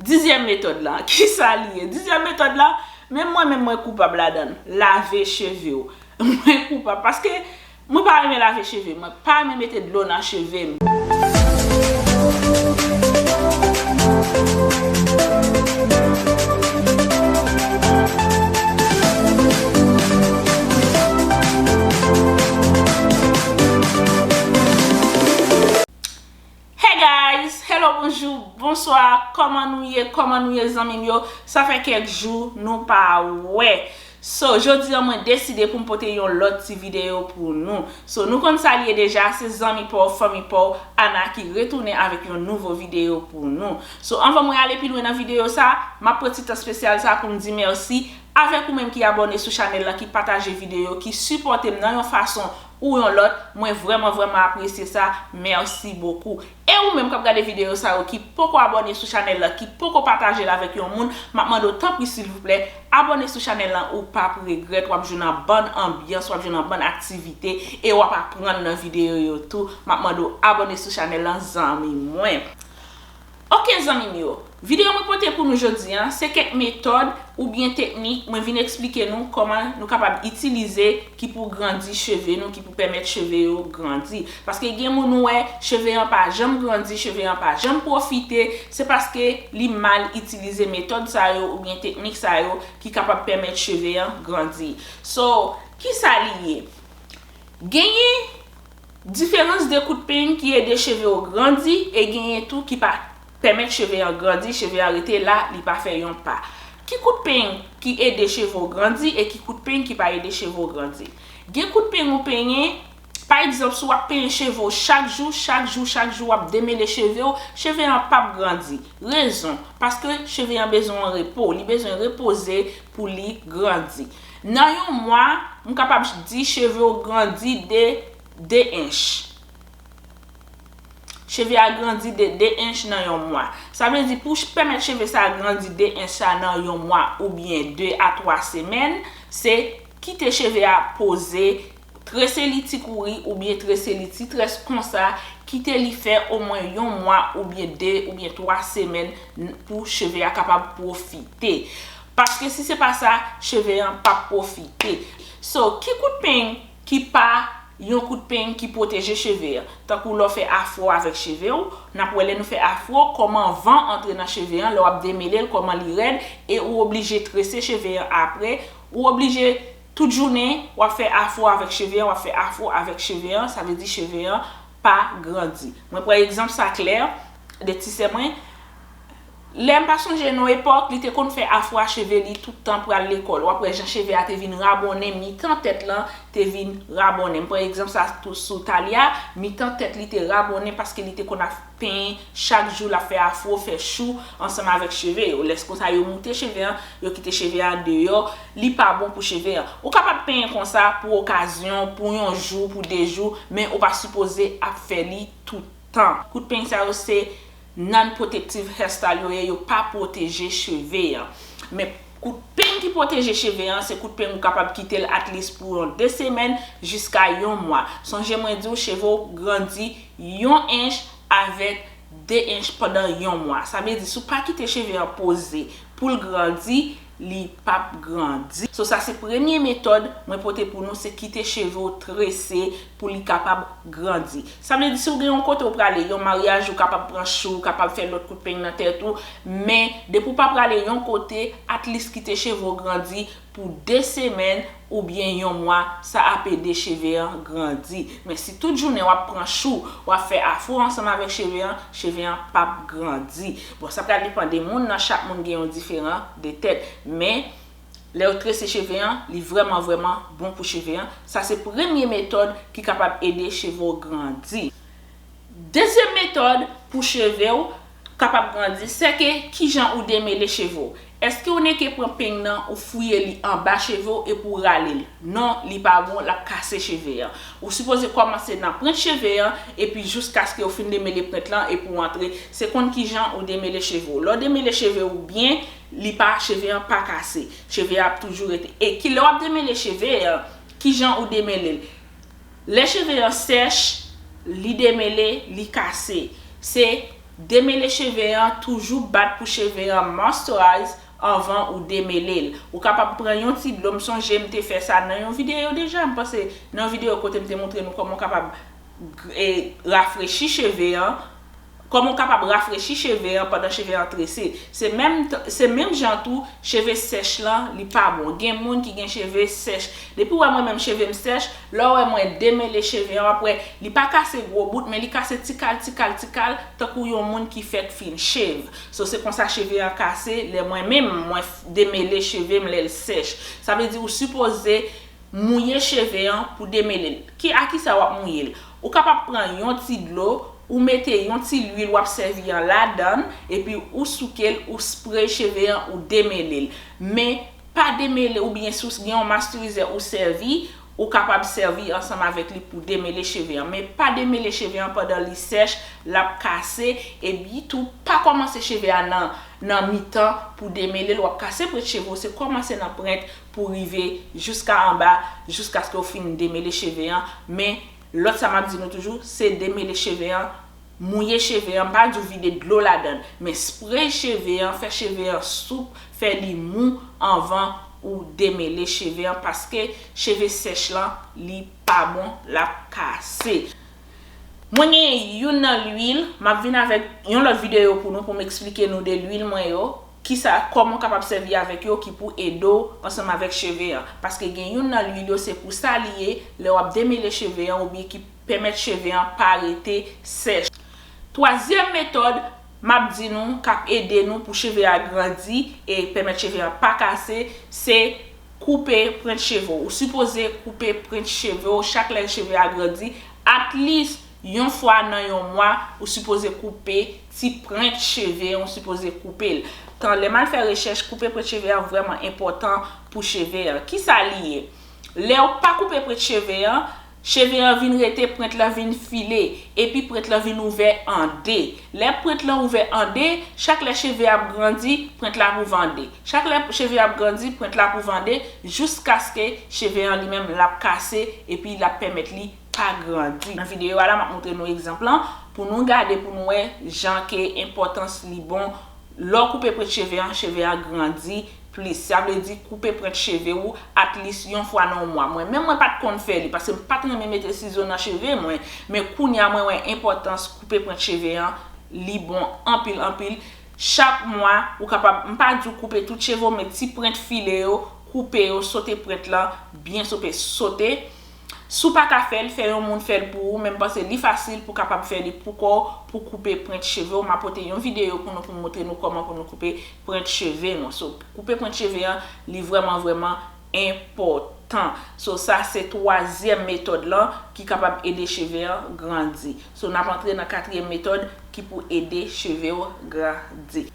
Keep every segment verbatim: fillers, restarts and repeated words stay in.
Dizyèm metòd la, kisa li ye? Dizyèm metòd la, menm mwen menm mwen koupab ladan l. Lave cheve w. Mwen koupab paske mwen pa renmen lave cheve, mwen pa renmen mete dlo nan cheve m. Hey guys, hello, bonjou, bonswa, kòman nou ye, kòman nou ye zanmi m yo? Sa fè kèk jou nou pa wè. So, jodi a mwen deside pou m pote yon lòt ti videyo pou nou. So, nou konn sa l ye deja, se zanmi pa w, fanmi pa w, Ana ki retounen avèk yon nouvo videyo pou nou. So, anvan mwen ale pi lwen nan videyo sa, m ap pran ti tan espesyal sa pou m di mèsi avèk ou menm ki abòne sou chanèl la, ki pataje videyo, ki sipòte m nan yon fason ou yon lòt, mwen vrèman, vrèman apresye sa. Mèsi bokou. E ou menm k ap gade videyo sa yo, ki poko abòne sou chanèl la, ki poko pataje l avèk yon moun, m ap mande w tanpri silvouplè, abòne sou chanèl la, ou p ap regrèt, w ap jwenn yon bann anbyans, w ap jwenn yon bann aktivite, e w ap aprann nan videyo yo tou. M ap mande w abòne sou chanèl la, zanmi mwen. Ok, zanmi m yo, videyo mwen pote pou nou jodi a, se kèk metòd oubyen teknik mwen vin eksplike nou kòman nou kapab itilize ki pou grandi cheve nou, ki pou pèmèt cheve yo grandi. Paske gen moun ou wè, cheve an pa janm grandi, cheve an pa janm pwofite, se paske li mal itilize metòd sa yo oubyen teknik sa yo ki kapab pèmèt cheve an grandi. So, kisa li ye? Genyen diferans de kout peny ki ede cheve w grandi e genyen tou ki pa pèmèt cheve an grandi, cheve an rete la, li pa fè yon pa. Ki kout peny ki ede cheve w grandi e ki kout peny ki pa ede cheve w grandi? Gen kout peny ou penyen, pa egzanp, si w ap penyen cheve w chak jou, chak jou, chak jou, w ap demele cheve w, cheve an p ap grandi. Rezon, paske cheve an bezwen yon repo, li bezwen repoze pou li grandi. Nan yon mwa, m kapab di cheve w grandi de de ench. Cheve a grandi de de ench nan yon mwa. Sa vle di pou ch- pèmèt cheve sa a grandi de ench sa nan yon mwa oubyen de a twa semèn, se kite cheve a poze, trese li ti kouri oubyen trese li ti très konsa, kite li fè omwen yon mwa oubyen de oubyen twa semèn n- pou cheve a kapab pwofite. Paske si se pa sa, cheve an p ap pwofite. So, ki kout peny ki pa yon kout peny ki pwoteje cheve an? Tankou lè w fè afro avèk cheve w, n ap wè lè nou fè afro, kòman van antre nan cheve an, lè w ap demele l, kòman li rèd, e ou oblije trese cheve an apre, ou oblije tout jounen, w ap fè afro avèk cheve an, w ap fè afro avèk cheve an, sa vle di cheve an pa grandi. Mwen pran egzanp sa klè de ti sè mwen. Lè m pa sonje nan epòk, li te konn fè afro a cheve li tout tan pral lekòl. W ap wè jan cheve a te vin rabonnen, mitan tèt lan te vin rabonnen. M pran egzanp sa tou sou Talia, mitan tèt li te rabonnen paske li te konn ap penyen chak jou, l ap fè afro, fè chou ansanm avèk cheve yo. Lè konsa yo moute cheve an, yo kite cheve a deyò, li pa bon pou cheve an. Ou kapab penyen konsa pou okazyon, pou yon jou, pou de jou, men ou pa sipoze ap fè li tout tan. Kout peny sa yo se non-protective hairstyle yo ye, yo pa pwoteje cheve an. Men kout peny ki pwoteje cheve an, se kout peny ou kapab kite l at least pou yon de semèn jiska yon mwa. Sonje mwen di w cheve w grandi yon ench avèk de ench pandan yon mwa. Sa vle di si w pa kite cheve an poze pou l grandi, li p ap grandi. So sa se premye metòd mwen pote pou nou, se kite cheve w trese pou li kapab grandi. Sa vle di si w gen yon kote w prale, yon maryaj, ou kapab pran chou, ou kapab fè lòt kout peny nan tèt ou, men depi w pa prale yon kote, at least kite cheve w grandi pou de semèn oubyen yon mwa, sa ap ede cheve an grandi. Men si tout jounen w ap pran chou, w ap fè afro ansanm avèk cheve an, cheve an p ap grandi. Bon, sa pral depann de moun nan, chak moun gen yon diferan de tèt. Men, lè yo trese cheve an, li vrèman, vrèman bon pou cheve an. Sa se premye metòd ki kapab ede cheve w grandi. Dezyèm metòd pou cheve w kapab grandi, se ke kijan ou demele cheve w. Èske ou neke pran peny nan, ou fouye li anba cheve w epi ou rale l? Non, li pa bon, l ap kase cheve an. Ou sipoze kòmanse nan pwent cheve an, epi jiskaske ou fin demele pwent lan, epi ou antre. Se konn kijan ou demele cheve w. Lè w demele cheve w byen, li pa, cheve an pa kase. Cheve a ap toujou rete. E ki lè w ap demele cheve an, kijan ou demele l? Lè cheve an sèch, li demele, li kase. Se Demele cheve an, toujou bat pou cheve an moisturize anvan ou demele l. Ou kapab pran yon ti dlo, m sonje m te fè sa nan yon videyo deja, m panse nan yon videyo kote m te montre nou kòman w kapab e, rafrechi cheve an, kòman w kapab rafrechi cheve an pandan cheve an trese. Se menm, se menm jan tou, cheve sèch lan, li pa bon. Gen moun ki gen cheve sèch. Depi w wè mwen menm cheve m sèch, lè w wè mwen demele cheve an, w ap wè li pa kase gwo bout, men li kase ti kal, ti kal, ti kal, tankou yon moun ki fèk fin shave. So, se konsa cheve an kase, lè mwen menm, mwen f-, demele cheve m lè l sèch. Sa vle di ou sipoze mouye cheve an pou demele l. Ki, a kisa w ap mouye l? Ou kapab pran yon ti dlo, ou mete yon ti lwil w ap sèvi an ladan l, epi ou souke l, ou spray cheve an, ou demele l. Men, pa demele oubyen si w gen yon mastirizer ou sèvi, ou kapab sèvi ansanm avèk li pou demele cheve an. Men pa demele cheve an pandan li sèch, l ap kase, epi tou pa kòmanse cheve a nan, nan mitan pou demele l, w ap kase prent cheve w, se kòmanse nan prent pou rive jiska anba, jiskaske w fin demele cheve an. Men, lòt sa m ap di nou toujou, se demele cheve an, mouye cheve an, m pa di w vide dlo ladan l, men spray cheve an, fè cheve an soup, fè li mou anvan ou demele cheve an, paske cheve sèch lan, li pa bon, l ap kase. Mwen gen youn nan lwil, m ap vin avèk yon lòt videyo pou nou, pou m eksplike nou de lwil mwen yo, kisa, kòman w kapab sèvi avèk yo ki pou ede w ansanm avèk cheve an. Paske gen youn nan lwil yo, se pou sa li ye, lè w ap demele cheve an oubyen ki pèmèt cheve an pa rete sèch. Twazyèm metòd, m ap di nou, k ap ede nou pou cheve a grandi e pèmèt cheve an pa kase, se koupe prent cheve w. Ou sipoze koupe prent cheve w chak lè cheve a grandi, at least yon fwa nan yon mwa, ou sipoze koupe ti prent cheve, ou sipoze koupe l. Tan lè m al fè rechèch, koupe prent cheve a vrèman enpòtan pou cheve an. Kisa li ye? Lè w pa koupe prent cheve an, cheve an vin rete, prent lan vin file, epi prent lan vin ouvè an de. Lè prent lan ouvè an de, chak lè cheve ap grandi, prent la ap ouvè an de. Chak lè cheve ap grandi, prent la ap ouvè an de, jiskaske cheve an li menm l ap kase, epi l ap pèmèt li pa grandi. Nan videyo a la, m ap montre nou egzanp lan, pou nou gade, pou nou wè jan ke enpòtans li bon. Lè w koupe prent cheve an, cheve a grandi plis. Sa vle di koupe prent cheve ou at least yon fwa nan yon mwa. Mwen menm, mwen pa t konn fè li, paske m pa t renmen mete sizo nan cheve mwen. Men kounye a, mwen wè enpòtans koupe prent cheve an, li bon anpil, anpil. Chak mwa, ou kapab, m pa di w koupe tout cheve w, men ti prent file yo, koupe yo, sote prent lan, byen sote, sote. Si w pa ka fè l, fè yon moun fè l pou ou, men m panse li fasil pou w kapab fè li pou kò w, pou koupe prent cheve w. M ap pote yon videyo pou nou, pou m montre nou kòman pou nou koupe prent cheve nou. So, koupe prent cheve an, li vrèman, vrèman enpòtan. So, sa se twazyèm metòd lan ki kapab ede cheve an grandi. So, n ap antre nan katriyèm metòd ki pou ede cheve w grandi.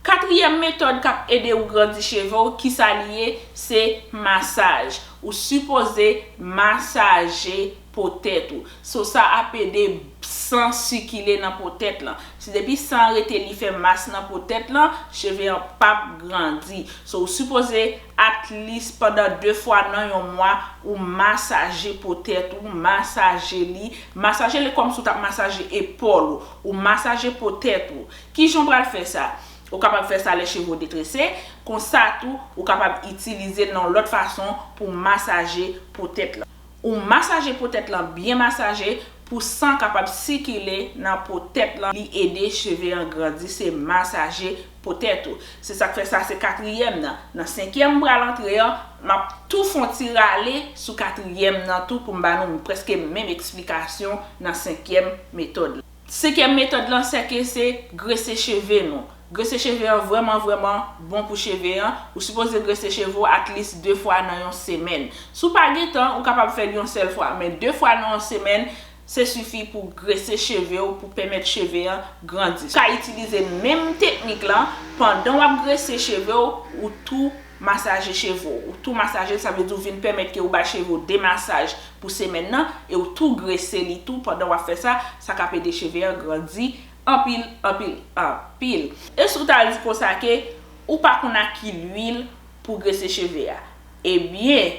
Katriyèm metòd k ap ede w grandi cheve w, kisa li ye? Se masaj. Ou sipoze masaje po tèt ou. So, sa ap ede san sikile nan po tèt lan. Si depi san an rete, li fè mas nan po tèt lan, cheve an p ap grandi. So, ou sipoze at least pandan de fwa nan yon mwa, ou masaje po tèt ou, masaje li. Masaje li kòmsi w t ap masaje epòl ou. Ou masaje po tèt ou. Kijan w pral fè sa? Ou kapab fè sa lè cheve w detrese. Konsa tou, ou kapab itilize l nan yon lòt fason pou masaje po tèt lan. Ou masaje po tèt lan, byen masaje, pou san kapab sikile nan po tèt lan, li ede cheve an grandi, se masaje po tèt ou. Se sa k fè sa se katriyèm nan. Nan senkyèm m pral antre an, m ap tou fè yon ti rale sou katriyèm nan tou pou m ba nou prèske menm eksplikasyon nan senkyèm metòd la. Senkyèm metòd lan, sèke se grese cheve nou. Grese cheve an vrèman, vrèman bon pou cheve an. Ou sipoze grese cheve w at least de fwa nan yon semèn. Si w pa gen tan, ou kapab fè l yon sèl fwa, men de fwa nan yon semèn, se sifi pou grese cheve w, pou pèmèt cheve an grandi. Ou ka itilize menm teknik lan, pandan w ap grese cheve w, ou tou masaje cheve w. Ou tou masaje l, sa vle di ou vin pèmèt ke ou bay cheve w de masaj pou semèn nan, e ou tou grese li tou pandan w ap fè sa, sa k ap ede cheve an grandi anpil, anpil, anpil. E si w ta di konsa ke ou pa konn ak ki lwil pou grese cheve a? Ebyen,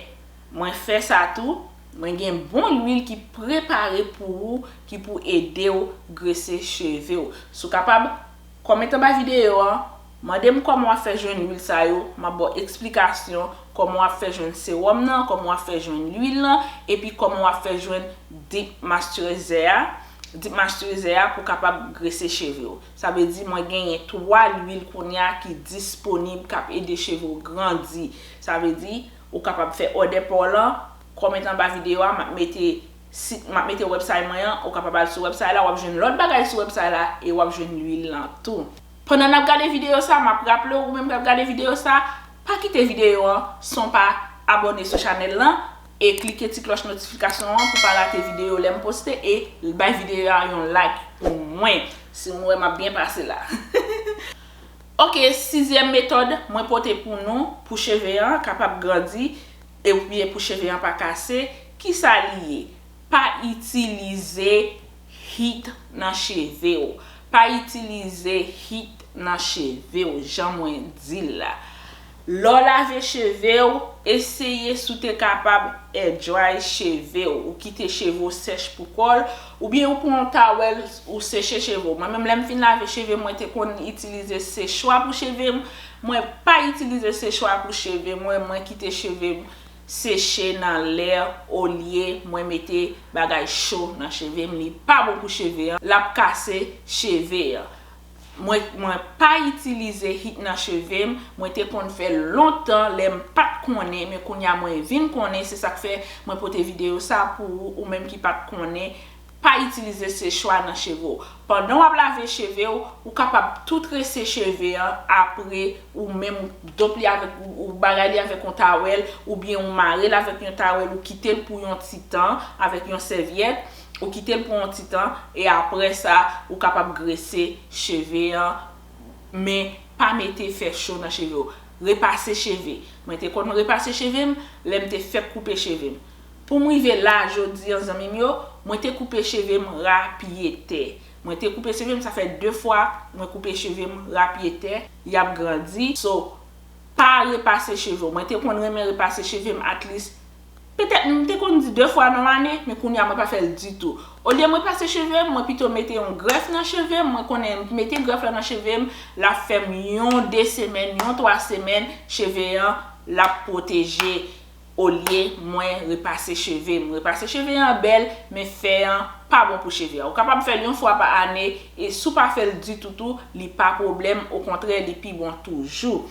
mwen fè sa tou, Mwen gen bon lwil ki prepare pou ou, ki pou ede w grese cheve w. Si w kapab, kòmante anba videyo an, mande m kòman w ap fè jwenn lwil sa yo, m ap ba w eksplikasyon kòman w ap fè jwenn sewòm nan, kòman w ap fè jwenn lwil lan, epi kòman w ap fè jwenn deep moisturizer a, deep moisturizer a pou kapab grese cheve w. Sa vle di mwen genyen twa lwil kounye a ki disponib k ap ede cheve w grandi. Sa vle di ou kapab fè òdè pa w lan, kòmante anba videyo a, m ap mete sit, m ap mete website mwen an, ou kapab al sou website la, w ap jwenn lòt bagay sou website la e w ap jwenn lwil lan tou. Pandan n ap gade videyo sa, m ap raple w, ou menm k ap gade videyo sa, pa kite videyo an san w pa abòne sou chanèl lan e klike ti klòch notifikasyon an pou w pa rate videyo lè m poste e bay videyo a yon like pou mwen si w wè m ap byen pase la. Ok, sizyèm metòd mwen pote pou nou pou cheve an kapab grandi epi pou cheve an pa kase, kisa li ye? Pa itilize heat nan cheve w. Pa itilize heat nan cheve w, jan mwen di l la. Lè w lave cheve w, eseye si w te kapab air dry cheve w, ou kite cheve w sèch pou kò l, oubyen ou pran yon tawèl, ou seche cheve w. Mwen menm, lè m fin lave cheve m, mwen te konn itilize sechwa pou cheve m. Mwen pa itilize sechwa pou cheve mwen, mwen kite cheve m seche nan lè olye mwen mete bagay cho nan cheve m. Li pa bon pou cheve an, l ap kase cheve an. Mwen, mwen pa itilize heat nan cheve m. Mwen te konn fè l lontan lè m pa t konnen, men kounye a mwen vin konnen. Se sa k fè mwen pote videyo sa pou ou, ou menm ki pa t konnen. Pa itilize sechwa nan cheve w. Pandan w ap lave cheve w, ou kapab tou trese cheve an apre ou menm ou donp li avèk, ou, ou bagay li avèk yon tawèl, oubyen ou mare l avèk yon tawèl, ou kite l pou yon ti tan avèk yon sèvyèt, ou kite l pou yon ti tan, e apre sa, ou kapab grese cheve an, men pa mete fè cho nan cheve w. Repase cheve. Mwen te konn repase cheve m lè m te fèk koupe cheve m. Pou m rive la, jodi an, zanmi m yo, mwen te koupe cheve m rapyetè. Mwen te koupe cheve m, sa fè de fwa mwen koupe cheve m rapyetè, y ap grandi. So, pa repase cheve w. Mwen te konn renmen repase cheve m at least, petèt m te konn di de fwa nan lane, men kounye a mwen pa fè l ditou. Olye mwen repase cheve m, mwen pito mete yon grèf nan cheve m. Mwen konnen mete grèf la nan cheve m, l ap fè m yon de semèn, yon twa semèn, cheve an, l ap pwoteje. Olye mwen repase cheve m. Repase cheve an bèl, men fè an pa bon pou cheve an. Ou kapab fè l yon fwa pa ane, e si w pa fè l ditou tou, li pa pwoblèm, okontrè, li pi bon toujou.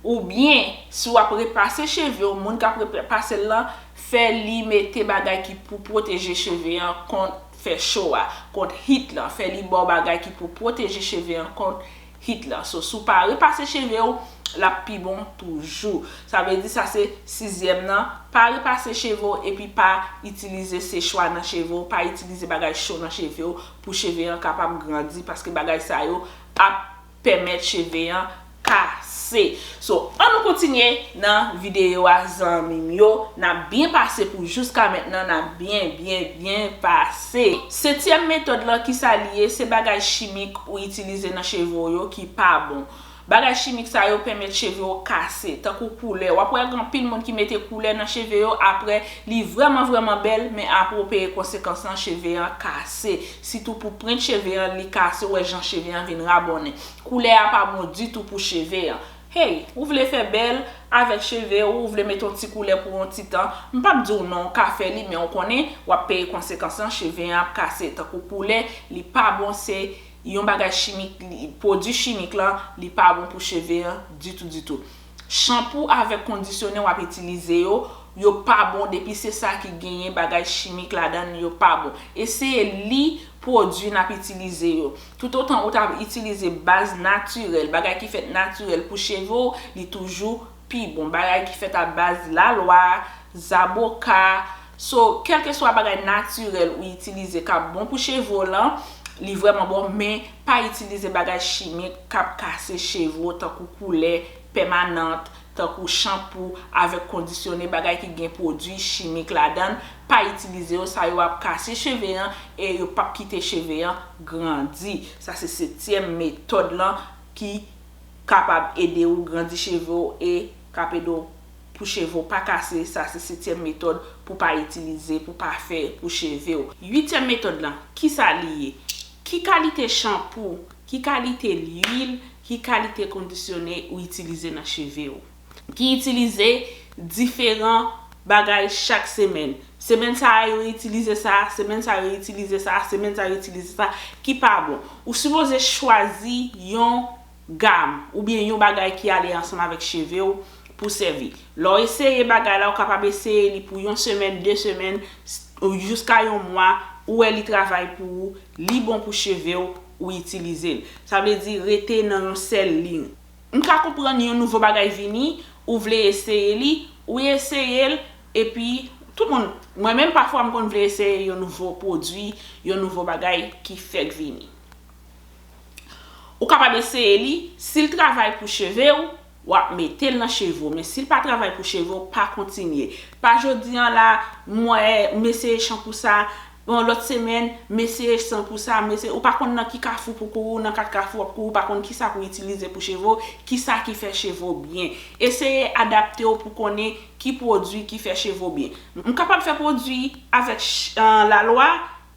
Oubyen, si w ap repase cheve w, moun k ap repase l lan, fè li mete bagay ki pou pwoteje cheve an kont fè cho a, kont heat lan. Fè li ba w bagay ki pou pwoteje cheve an kont heat lan. So, si w pa repase cheve w, l ap pi bon toujou. Sa vle di sa se sizyèm nan, pa repase cheve w epi pa itilize sechwa nan cheve w, pa itilize bagay cho nan cheve w pou cheve an kapab grandi, paske bagay sa yo ap pèmèt cheve an kase. So, ann nou kontinye nan videyo a, zanmi m yo. N ap byen pase pou jiska mentnan, n ap byen, byen, byen pase. Setyèm metòd lan, kisa li ye? Se bagay chimik ou itilize nan cheve w yo ki pa bon. Bagay chimik sa yo pèmèt cheve w kase, tankou koulè. W ap wè gen anpil moun ki mete koulè nan cheve yo, apre li vrèman, vrèman bèl, men apre w peye konsekans lan, cheve an kase. Sitou pou prent cheve an, li kase, w wè jan cheve an vin rabonnen. Koulè a pa bon ditou pou cheve an. Hey, ou vle fè bèl avèk cheve w, ou vle mete yon ti koulè pou yon ti tan, m p ap di w non, w ka fè li, men w konnen w ap peye konsekans lan, cheve an ap kase. Tankou koulè, li pa bon, se yon bagay chimik, li, pwodui chimik lan, li pa bon pou cheve an ditou, ditou. Chanpou avèk kondisyonnen w ap itilize yo, yo pa bon depi se sa ki genyen bagay chimik ladan l, yo pa bon. Eseye li pwodui n ap itilize yo. Toutotan ou ta itilize baz natirèl, bagay ki fèt natirèl pou cheve w, li toujou pi bon. Bagay ki fèt a baz lalwa, zaboka, so, kèlkeswa bagay natirèl ou itilize k ap bon pou cheve w lan, li vrèman bon, men pa itilize bagay chimik k ap kase cheve w tankou koulè pèmanant, tankou chanpou avèk kondisyonnen, bagay ki gen pwodui chimik ladan l, pa itilize yo, sa yo ap kase cheve an e yo p ap kite cheve an grandi. Sa se setyèm metòd lan ki kapab ede w grandi cheve w e k ap ede w pou cheve w pa kase, sa se setyèm metòd pou pa itilize, pou pa fè pou cheve w. Uityèm metòd lan, kisa li ye? Ki kalite chanpou, ki kalite lwil, ki kalite kondisyone ou itilize nan cheve w? Ki itilize diferan bagay chak semèn. Semèn sa a, yo itilize sa, semèn sa a, yo itilize sa, semèn sa a, yo itilize sa, ki pa bon. Ou sipoze chwazi yon gam oubyen yon bagay ki ale ansanm avèk cheve w pou sèvi. Lè w eseye bagay la, ou kapab eseye li pou yon semèn, de semèn, s- ou jiska yon mwa, ou wè li travay pou ou, li bon pou cheve w, ou itilize l. Sa vle di rete nan yon sèl liy. M ka konprann yon nouvo bagay vini, ou vle eseye li, ou eseye l, epi tout moun, mwen menm pafwa m konn vle eseye yon nouvo pwodui, yon nouvo bagay ki fèk vini. Ou kapab eseye li, si l travay pou cheve w, w ap mete l nan cheve w, men si l pa travay pou cheve w, pa kontinye. Pa jodi an la, m wè, m eseye chanpou sa, yon lòt semèn, m eseye chanpou sa, m eseye, ou pa konn nan ki kafou pou kouri, nan kat kafou w ap kouri, ou pa konn kisa pou itilize pou cheve w, kisa ki fè cheve w byen. Eseye adapte w pou konnen ki pwodui ki fè cheve w byen. M kapab fè pwodui avèk ch- an lalwa,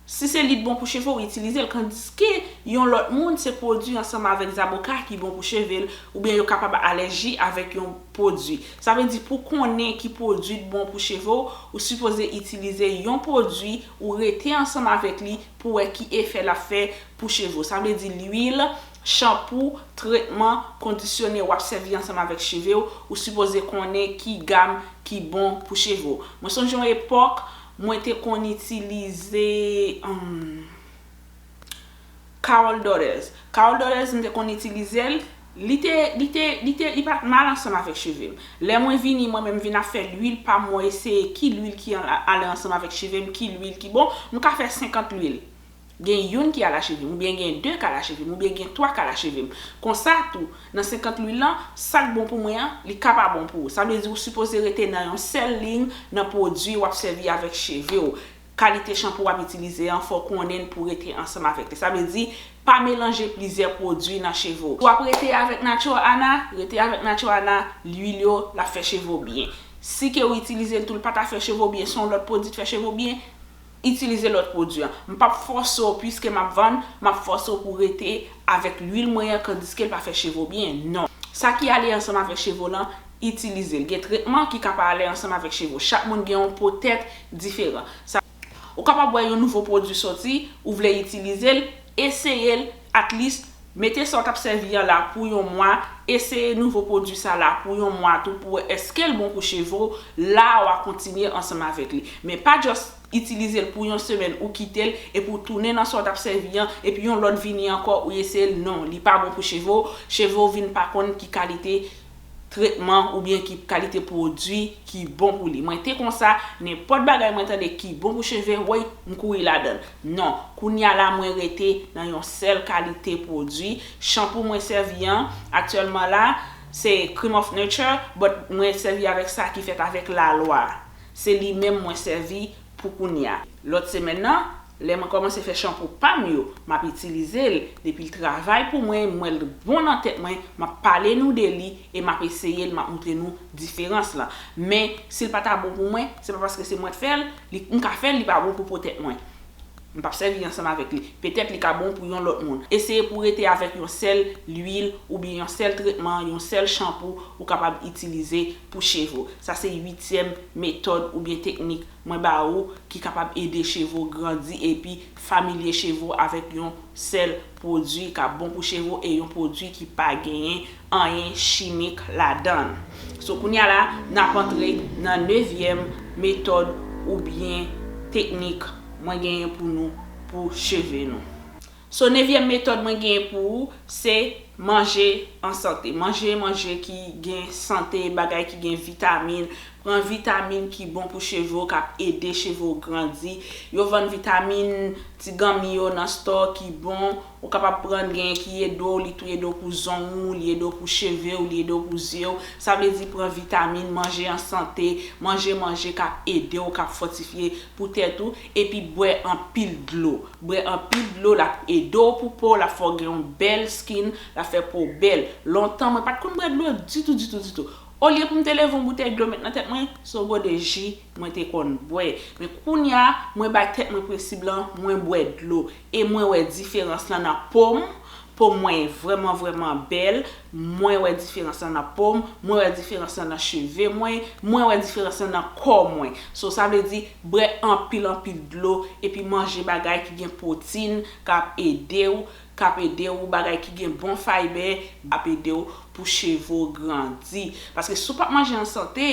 si se li t bon pou cheve w, itilize l. Kandiske yon lòt moun, se pwodui ansanm avèk zaboka ki bon pou cheve l, oubyen yo kapab alèji avèk yon pwodui. Sa vle di pou konnen ki pwodui t bon pou cheve w, ou sipoze itilize yon pwodui, ou rete ansanm avèk li pou wè ki efè l ap fè pou cheve w. Sa vle di lwil, chanpou, tretman, kondisyone w ap sèvi ansanm avèk cheve w, ou sipoze konnen ki gam ki bon pou cheve w. Mwen sonje yon epòk, mwen te konn itilize, um, Carol Daughters. Carol Daughters, m te konn itilize l. Li te, li te, li te, li pa t mal ansanm avèk cheve m. Lè mwen vini, mwen menm vin ap fè lwil pa m, mwen eseye ki lwil ki an- ale ansanm avèk cheve m, ki lwil ki bon. M ka fè senkant lwil. Gen youn ki al a cheve m, oubyen gen de k al a cheve m, oubyen gen twa k al a cheve m. Konsa tou, nan senkant lwil lan, sa k bon pou mwen an, li ka pa bon pou ou. Sa vle di ou sipoze rete nan yon sèl liy nan pwodui w ap sèvi avèk cheve w. Kalite chanpou w ap itilize an, fò w konnen l pou rete ansanm avèk li. Sa vle di, pa melanje plizyè pwodui nan cheve w. Si w ap rete avèk Nature Ana, rete avèk Nature Ana, lwil yo, l ap fè cheve w byen. Si ke w itilize l tou, l pa ta fè cheve w byen, se yon lòt pwodui t fè cheve w byen, itilize lòt pwodui an. M p ap fòse w, piske m ap vann, m ap fòse w pou w rete avèk lwil mwen an, kandiske l pa fè cheve w byen. Non. Sa ki ale ansanm avèk cheve w lan, itilize l. Gen tretman ki ka pa ale ansanm avèk cheve w. Chak moun gen yon po tèt diferan. Sa, ou kapab wè yon nouvo pwodui sòti, ou vle itilize l, eseye l, at least, mete sa w t ap sèvi an la pou yon mwa, eseye nouvo pwodui sa la pou yon mwa tou pou wè èske l bon pou cheve w, la w a kontinye ansanm avèk li. Men pa just itilize l pou yon semèn ou kite l, epi w tounen nan sa w t ap sèvi an, epi yon lòt vini ankò ou eseye l, non, li pa bon pou cheve w, cheve w vin pa konn ki kalite tretman oubyen ki kalite pwodui ki bon pou li. Mwen te konsa, nenpòt bagay mwen tande ki bon pou cheve, woy, m kouri ladan l. Non, kounye a la mwen rete nan yon sèl kalite pwodui. Chanpou mwen sèvi an, aktyèlman la, se Cream of Nature, but mwen sèvi avèk sa ki fèt avèk lalwa. Se li menm mwen sèvi pou kounye a. Lòt semèn nan, lè mwen kòmanse fè chanpou pa m yo, m ap itilize l. Depi l travay pou mwen, m wè l bon nan tèt mwen, m ap pale nou de li e m ap eseye l, m ap montre nou diferans lan. Men, si l pa ta bon pou mwen, se pa paske se mwen k fè l, li, m ka fè l, li pa bon pou po tèt mwen. M p ap sèvi ansanm avèk li. Petèt li ka bon pou yon lòt moun. Eseye pou w rete avèk yon sèl lwil oubyen yon sèl tretman, yon sèl chanpou ou kapab itilize pou cheve w. Sa se uityèm metòd oubyen teknik mwen ba ou ki kapab ede cheve w grandi epi familye cheve w avèk yon sèl pwodui k ap bon pou cheve w e yon pwodui ki pa genyen anyen chimik ladan l. So, kounye a la, n ap antre nan nevyèm metòd oubyen teknik mwen genyen pou nou, pou cheve nou. So, nevyèm metòd mwen genyen pou ou, se manje an sante. Manje, manje ki gen sante, bagay ki gen vitamin. Pran vitamin ki bon pou cheve w, k ap ede cheve w grandi. Yo vann vitamin ti ganmi yo nan store ki bon. Ou kapab pran, gen ki ede w, li tou ede w pou zong ou, li ede w pou cheve w, li ede w pou zye w. Sa vle di pran vitamin, manje an sante, manje manje k ap ede w, k ap fòtifye pou tèt ou, epi bwè anpil dlo. Bwè anpil dlo, l ap ede w pou po w, l ap fè w gen yon bèl skin, l ap fè po w bèl. Lontan, mwen pa t konn bwè dlo ditou, ditou, ditou. Olye pou m te leve yon boutèy dlo met nan tèt mwen, se yon gode ji mwen te konn bwè. Men kounye a, mwen bay tèt mwen prensip lan, mwen bwè dlo. E mwen wè diferans lan nan po m. Po mwen vrèman, vrèman bèl. Mwen wè diferans lan nan po m. Mwen wè diferans lan nan cheve mwen. Mwen wè diferans lan nan kò mwen. So, sa vle di, bwè anpil, anpil dlo. Epi manje bagay ki gen pwotin, k ap ede w, k ap ede w, bagay ki gen bon fayba, ap ede w pou cheve w grandi. Paske si w p ap manje an sante,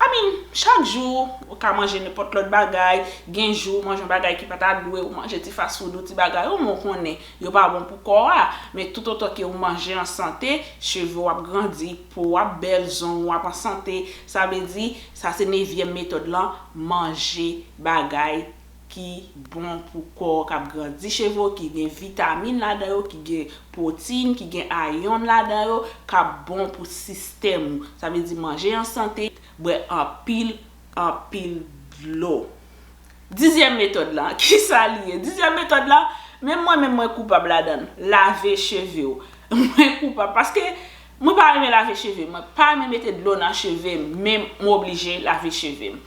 I mean, chak jou, ou ka manje nenpòt lòt bagay, gen jou, ou manje yon bagay ki pa ta dwe, ou manje ti fast food, ou ti bagay, ou mwen konnen, yo pa bon pou kò a. Men toutotan ke ou manje an sante, cheve w ap grandi, po w ap bèl, zong ou ap an sante. Sa vle di, sa se nevyèm metòd lan, manje bagay ki bon pou kò, k ap grandi cheve w, ki gen vitamin ladan yo, ki gen pwotin, ki gen ayon ladan yo, k ap bon pou sistèm ou. Sa vle di manje an sante, bwè anpil, anpil dlo. Dizyèm metòd lan, ki sa li ye? Dizyèm metòd lan, menm mwen, menm mwen koupab ladan l. Lave cheve w. Mwen koupab paske mwen pa renmen lave cheve. Mwen pa renmen mete dlo nan cheve m, men m oblije lave cheve m.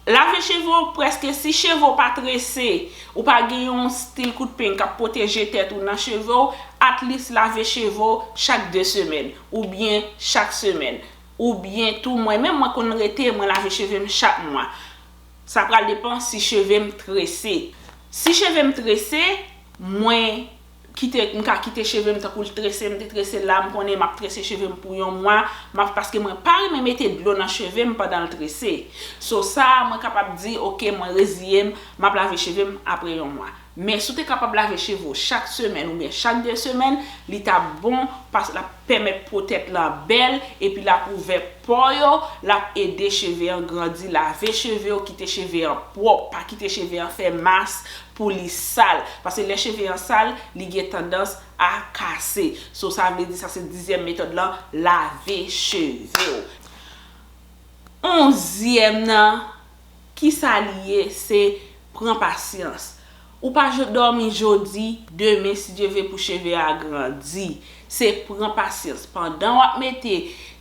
Lave cheve w prèske, si cheve w pa trese, ou pa gen yon stil kout peny k ap pwoteje tèt ou nan cheve w, at least lave cheve w chak de semèn, oubyen chak semèn. Oubyen tou, mwen menm, mwen konn rete, mwen lave cheve m chak mwa. Sa pral depann si cheve m trese. Si cheve m trese, mwen kite, m ka kite cheve m tankou l trese, m te trese l la, m konnen m ap trese cheve m pou yon mwa, m ap, paske mwen pa renmen mete dlo nan cheve m pandan l trese. So sa a, mwen kapab di, oke, mwen reziye m, m ap lave cheve m apre yon mwa. Men si w te kapab lave cheve w chak semèn oubyen chak de semèn, li t ap bon, paske l ap pèmèt po tèt lan bèl, epi l ap ouvè po yo, l ap ede cheve an grandi, lave cheve w, kite cheve an pwòp, pa kite cheve an fè mas pou li sal. Paske lè cheve an sal, li gen tandans a kase. So, sa vle di sa se dizyèm metòd lan, lave cheve w. Onzyèm nan, ki sa li ye? Se pran pasyans. Ou pa jo-, dòmi jodi, demen, si Dye vle, pou cheve a grandi. Se pran pasyans. Pandan w ap mete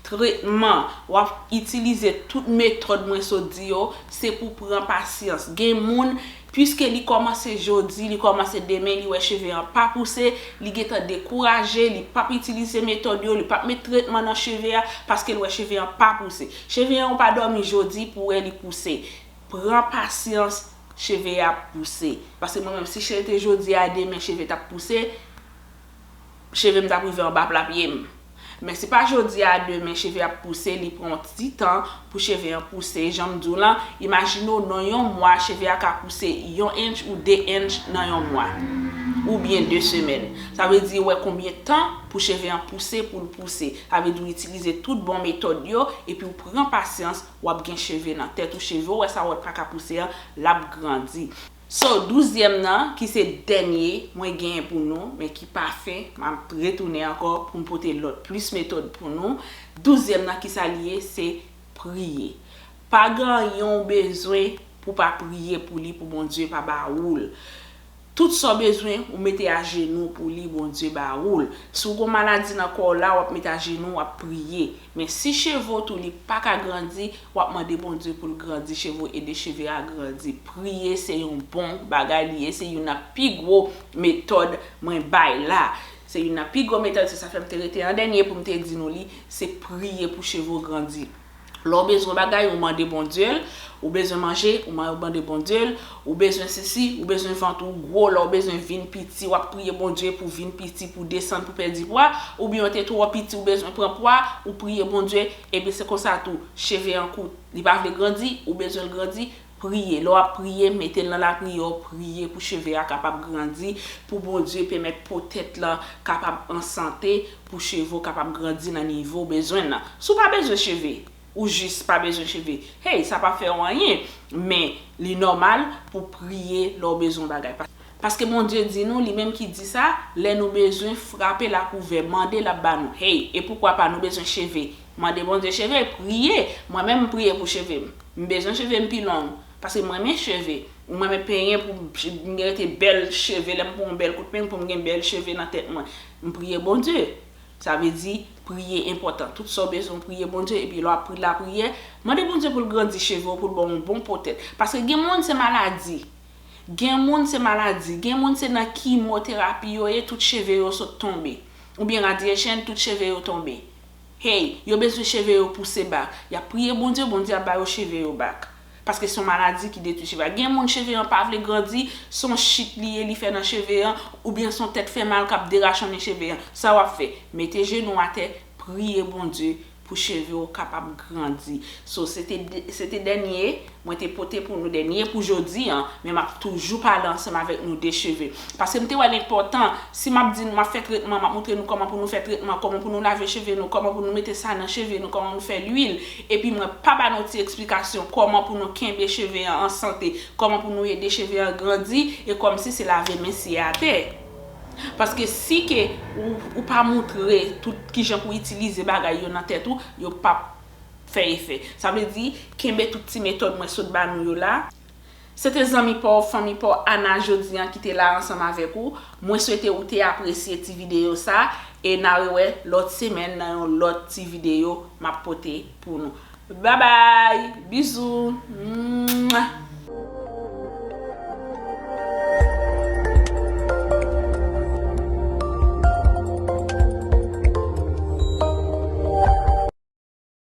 tretman, w ap itilize tout metòd mwen sot di yo, se pou pran pasyans. Gen moun, piske li kòmanse jodi, li kòmanse demen, li wè cheve an pa pouse, li gentan dekouraje, li p ap itilize metòd yo, li p ap met tretman nan cheve a, paske l wè cheve an pa pouse. Cheve an ou pa dòmi jodi pou wè li pouse. Pran pasyans, cheve a ap pouse. Paske mwen menm, si se te jodi a, demen cheve t ap pouse, cheve m t ap rive anba pla pye m. Men se pa jodi a, demen cheve ap pouse, li pran yon ti tan pou cheve an pouse. Jan m di w lan, imajine w nan yon mwa, cheve a ka pouse yon inch ou de inch nan yon mwa. Oubyen de semèn. Sa vle di, wè konbyen tan pou cheve an pouse, pou l pouse. Sa vle di, w itilize tout bon metòd yo, epi w pran pasyans, w ap gen cheve nan tèt ou, cheve w wè sa w wè pa ka pouse an, l ap grandi. So, douzyèm nan, ki se dènye mwen genyen pou nou, men ki pa fen, m ap retounen ankò pou m pote lòt plis metòd pou nou. Douzyèm nan, ki sa li ye? Se priye. Pa gen anyen w bezwen pou pa priye pou li, pou Bondye pa ba ou l. Tout sa w bezwen, ou mete ajenou pou li, Bondye ba ou l. Si w gen maladi nan kò w la, w ap mete ajenou, w ap priye. Men si cheve w tou li pa ka grandi, w ap mande Bondye pou l grandi cheve w, ede cheve a grandi. Priye se yon bon bagay li ye, se youn nan pi gwo metòd mwen bay la. Se youn nan pi gwo metòd, se sa fè m te rete an dènye pou m te di nou li, se priye pou cheve w grandi. Lè w bezwen bagay, ou mande Bondye l, ou bezwen manje, ou ma-, ou mande Bondye l, ou bezwen sesi, ou bezwen vant ou gwo, lè w bezwen vin piti, w ap priye Bondye pou vin piti, pou desann, pou pèdi pwa, oubyen w te twò piti, ou bezwen pran pwa, ou priye Bondye, epi se konsa tou, cheve an kout, li pa vle grandi, ou bezwen l grandi, priye. Lè w ap priye, mete l nan lapriyè, w priye pou cheve a kapab grandi, pou Bondye pèmèt po tèt lan kapab an sante, pou cheve w kapab grandi nan nivo w bezwen nan. Si w pa bezwen cheve, ou jis pa bezwen cheve, hey, sa p ap fè w anyen, men li nòmal pou w priye lè w bezwen yon bagay. Pa-, paske Bondye di nou, li menm ki di sa, lè nou bezwen, frape l ap ouvè, mande l ap ba nou. Hey, e poukwa pa nou bezwen cheve? Mande Bondye cheve, priye. Mwen menm, m priye pou cheve m. M bezwen cheve m pi long, paske m renmen cheve. Mwen renmen penyen pou m rete bèl cheve, lè m pran yon bèl kout peny pou m gen bèl cheve nan tèt mwen. M priye Bondye. Sa vle di, Priye enpòtan. Tout sa w bezwen, w priye Bondye, epi lè w ap pri lapriyè, mande Bondye pou l grandi cheve w, pou l ba w yon bon po tèt. Paske gen moun se maladi. Gen moun se maladi. Gen moun se nan kimoterapi yo ye, tout cheve yo sot tonbe. Oubyen radiation, tout cheve yo tonbe. Hey, yo bezwen cheve yo pouse bak. Y ap priye Bondye, Bondye ap ba yo cheve yo bak. Paske se yon maladi ki detwi cheve a. Gen moun cheve an pa vle grandi, se yon chit li ye, li fè nan cheve an, oubyen se yon tèt fè mal k ap derachonnen cheve an. Sa w ap fè? Mete jenou atè, priye Bondye pou cheve w kapab grandi. So, se te, se te dènye, mwen te pote pou nou dènye pou jodi an, men m ap toujou pale ansanm avèk nou de cheve. Paske m te wè l enpòtan, si m ap di nou, m ap fè tretman, m ap montre nou kòman pou nou fè tretman, kòman pou nou lave cheve nou, kòman pou nou mete sa nan cheve nou, kòman nou fè lwil, epi mwen pa ba nou ti eksplikasyon kòman pou nou kenbe cheve an an sante, kòman pou nou ede cheve an grandi, e kòmsi se lave men siye atè. Paske si ke ou, ou pa montre tout kijan pou itilize bagay yo nan tèt ou, yo p ap fè efè. Sa vle di, kenbe tout ti metòd mwen sot ba nou yo la. Se te zanmi pa w, fanmi pa w Ana jodi an ki te la ansanm avèk ou. Mwen swete ou te apresye ti videyo sa, e n a rewè lòt semèn nan yon lòt ti videyo m ap pote pou nou. Babay, bizou. Mwah.